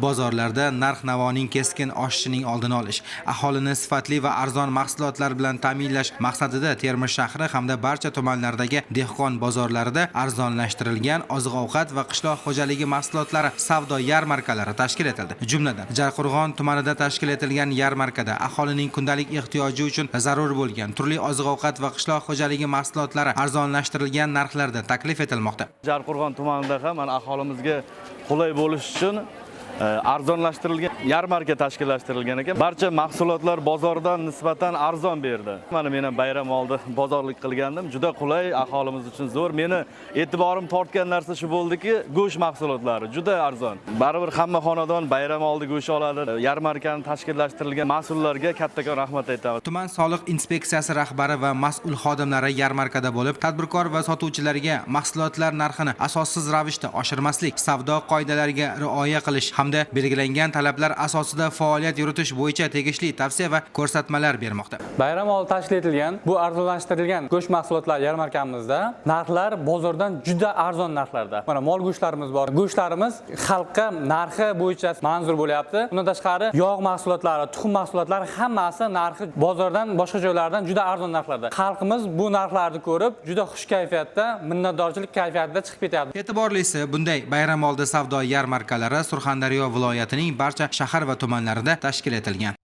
Bozorlarda narx-navoning keskin oshishining oldini olish, aholini sifatli va arzon mahsulotlar bilan ta'minlash maqsadida Termiz shahri hamda barcha tumanlardagi dehqon bozorlarida arzonlashtirilgan oziq-ovqat va qishloq xo'jaligi mahsulotlari savdo yarmarkalari tashkil etildi. Jumladan, Jarqo'rg'on tumanida tashkil etilgan yarmarkada aholining kundalik ehtiyoji uchun zarur bo'lgan turli oziq-ovqat va qishloq xo'jaligi mahsulotlari arzonlashtirilgan narxlarda taklif etilmoqda. Jarqo'rg'on tumanida ham mana aholimizga qulay bo'lishi uchun arzonlashtirilgan yarmarka tashkillashtirilgan ekan. Barcha mahsulotlar bozordan nisbatan arzon berdi. Mana men ham bayram oldi bozorlik qilgandim. Juda qulay, aholimiz uchun zo'r. Meni e'tiborim tortgan narsa shu bo'ldiki, go'sht mahsulotlari juda arzon. Baribir hamma xonadon bayram oldi go'sht oladi. Yarmarkani tashkillashtirilgan mas'ullarga kattakon rahmat aytaman. Tuman soliq inspeksiyasi rahbari va mas'ul xodimlari yarmarkada bo'lib, tadbirkor va sotuvchilarga mahsulotlar narxini asossiz ravishda oshirmaslik, savdo qoidalariga rioya qilish hamda belgilangan talablar asosida faoliyat yuritish bo'yicha tegishli tavsiya va ko'rsatmalar bermoqda. Bayram oldi tashkil etilgan bu arzonlashtirilgan go'sht mahsulotlari yarmarkamizda narxlar bozordan juda arzon narxlarda. Mana mol go'shtlarimiz bor. Go'shtlarimiz xalqqa narxi bo'yicha manzur bo'lyapti. Undan tashqari yog' mahsulotlari, tuxum mahsulotlari hammasi narxi bozordan boshqa joylardan juda arzon narxlarda. Xalqimiz bu narxlarni ko'rib juda xush kayfiyatda, minnatdorchilik kayfiyatida chiqib ketyapti. E'tiborlisi, bunday bayramoldi savdo yarmarkalari Surxondaryo viloyatining barcha shahar va tumanlarida tashkil etilgan.